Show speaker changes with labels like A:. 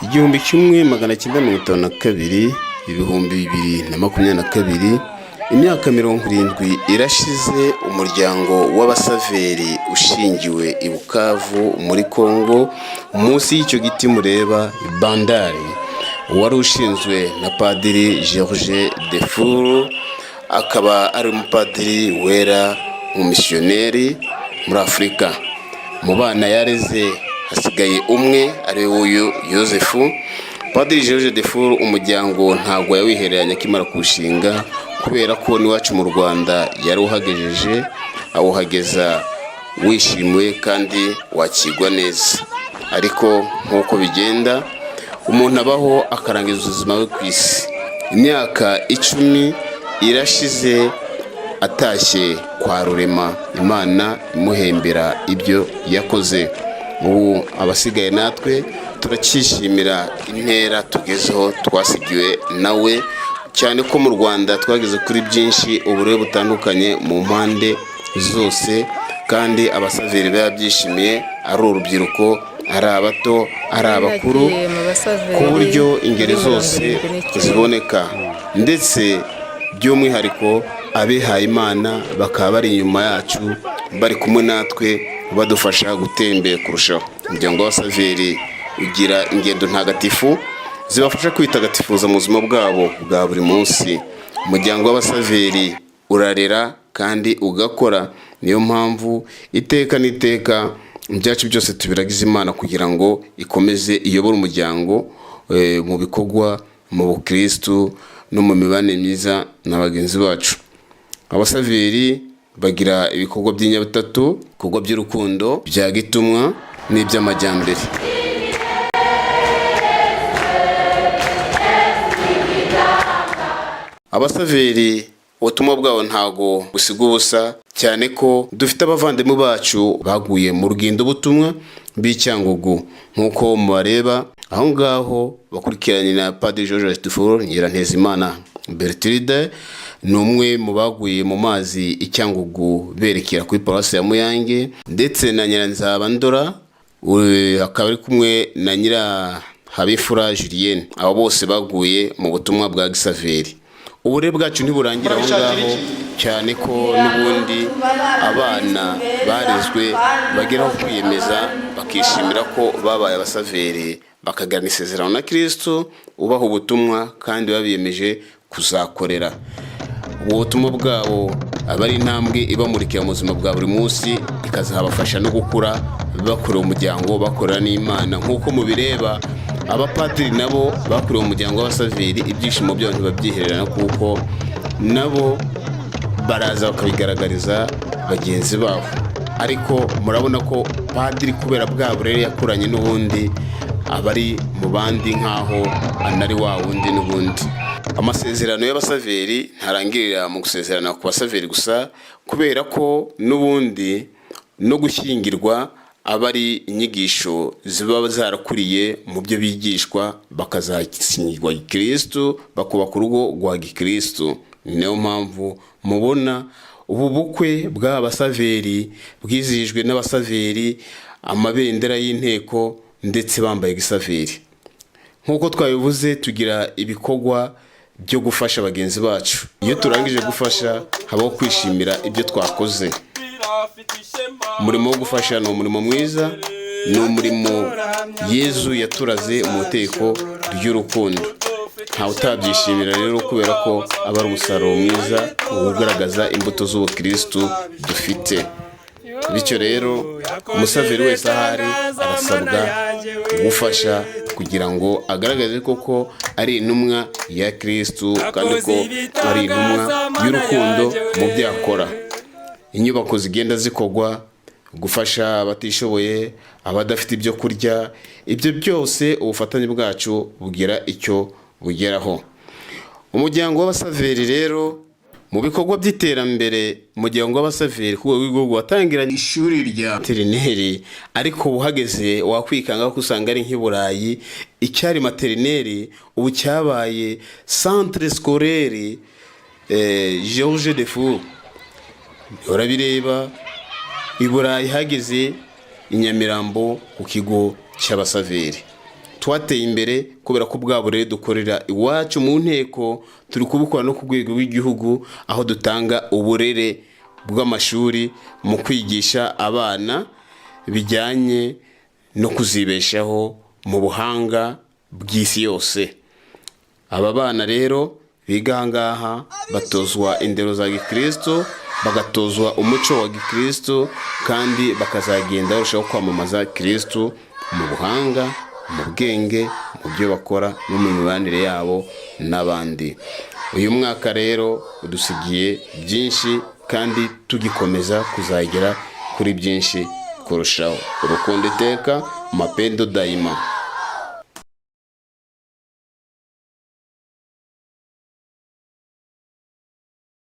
A: 1952, 2022, imyaka 70 irashize umuryango w'Abasaveri ushingiwe i Bukavu muri Congo, munsi y'icyo giti mureba Bandari, wari ushinzwe na Padiri Georges Dufour, akaba ari umupadiri wera, umumisiyoneri muri Afurika. Mu bana yareze hasigaye umwe, ari we uyu Yosefu. Padiri Georges Dufour umuryango ntabwo yawihereranye akimara kuwushinga, kubera ko n'iwacu mu Rwanda yari uhagejeje, awuhageza wishimiwe kandi wakigwa neza. Ariko nk'uko bigenda, umuntu abaho akarangiza ubuzima bwe ku isi. Imyaka 10 irashize atashye kwa Rurema, Imana imuhembera ibyo yakoze. Ubu abasigaye natwe turacyishimira intera tugezeho twasigiwe nawe, cyane ko mu Rwanda twageze kuri byinshi, uburere butandukanye mu mpande zose, kandi Abasaveri babyishimiye, ari urubyiruko, ari abato, ari abakuru,
B: Nagiye mu Basaveri
A: ku buryo ingeri
B: muri
A: zose
B: 79.
A: ziboneka, ndetse by'umwihariko abihaye Imana bakaba bari inyuma yacu, bari kumwe natwe, badufasha gutera imbere kurushaho. Umuryango w'Abasaveri ugira ingendo ntagatifu zibafasha kwitagatifuza mu buzima bwabo bwa buri munsi. Umuryango w'Abasaveri urarera kandi ugakora. Niyo mpamvu iteka n'iteka ibyacu byose tubiragiza Imana kugira ngo ikomeze iyobore umuryango mu bikorwa, mu bukristu no mu mibanire myiza na bagenzi bacu. Abasaveri bagira ibikorwa by'inyabutatu, ibikorwa by'urukundo, bya gitumwa n'iby'amajyambere. Abasaveri ubutumwa bwabo ntago busiga ubusa, cyane ko dufite abavandimwe bacu baguye mu rugendo butumwa b'i Cyangugu, nk'uko mubareba aho ngaho bakurikiranye na Padiri Georges Dufour. Nyirantezimana Bertilde ni umwe mu baguye mu mazi i Cyangugu berekera kuri paruwasi ya Muyange, ndetse na Nyiranzabandora akaba ari kumwe na Nyirahabifura Julienne. Abo bose baguye mu butumwa bwa gisaveri. Uburere bwacu ntiburangira aho ngaho, cyane ko n'ubundi abana barezwe bageraho kwiyemeza, bakishimira ko babaye Abasaveri, bakagirana isezerano na Kirisitu ubaha ubutumwa, kandi babiyemeje kuzakorera. Ubwo butumwa bwabo aba ari intambwe ibamurikira mu buzima bwa buri munsi, ikazabafasha no gukura bakorera umuryango, bakorera n'Imana. Nk'uko mubireba, abapadiri nabo bakorewe umuryango w'Abasaveri, ibyishimo byabo ntibabyihererana, kuko nabo baraza bakabigaragariza bagenzi babo. Ariko murabona ko padiri, kubera bwa burere yakuranye, n'ubundi aba ari mu bandi nk'aho anari wa wundi. N'ubundi amasezerano y'Abasaveri ntarangirira mu gusezerana ku Basaveri gusa, kubera ko n'ubundi no gushyingirwa aba ari inyigisho ziba zarakuriye mu byo bigishwa, bakazashyingirwa gikirisitu, bakubaka urugo rwa gikirisitu. Ni nayo mpamvu mubona ubu bukwe bw'aba Basaveri bwizihijwe n'Abasaveri, amabendera y'inteko, ndetse bambaye gisaveri. Nk'uko twabivuze, tugira ibikorwa byo gufasha bagenzi bacu. Iyo turangije gufasha, habaho kwishimira ibyo twakoze. Umurimo wo gufasha ni umurimo mwiza, ni umurimo Yezu yaturaze mu itegeko ry'urukundo. Ntawe utabyishimira rero, kubera ko aba ari umusaruro mwiza ugaragaza imbuto z'ubukirisitu dufite. Bityo rero, umusaveri wese ahari arasabwa gufasha kugira ngo agaragaze koko ari intumwa ya Kirisitu, kandi ko ari intumwa y'urukundo mu byo akora. Inyubako zigenda zikorwa, gufasha abatishoboye, abadafite ibyo kurya, ibyo byose ubufatanye bwacu bugira icyo bugeraho. Umuryango w'Abasaveri rero, mu bikorwa by'iterambere, umuryango w'Abasaveri ku rwego rw'igihugu watangiranye ishuri rya maternelle, ariko uhageze wakwikanga ko usanga ari nk'i Burayi. Icyari maternelle ubu cyabaye centre scolaire Georges Dufour. Urabireba, i Burayi hageze i Nyamirambo ku kigo cy'Abasaveri. Twateye imbere kubera ko bwa burere dukorera iwacu mu nteko turi kubukora no ku rwego rw'igihugu, aho dutanga uburere bw'amashuri mu kwigisha abana bijyanye no kuzibeshaho mu buhanga bw'isi yose. Aba bana rero biga aha ngaha batozwa indero za gikristo, bagatozwa umuco wa gikristo, kandi bakazagenda barushaho kwamamaza Kristo mu buhanga, mu bwenge, mu byo bakora no mu mibanire yabo n'abandi. Uyu mwaka rero udusigiye byinshi kandi tugikomeza kuzagera kuri byinshi kurushaho. Urukundo iteka, mapendo daima.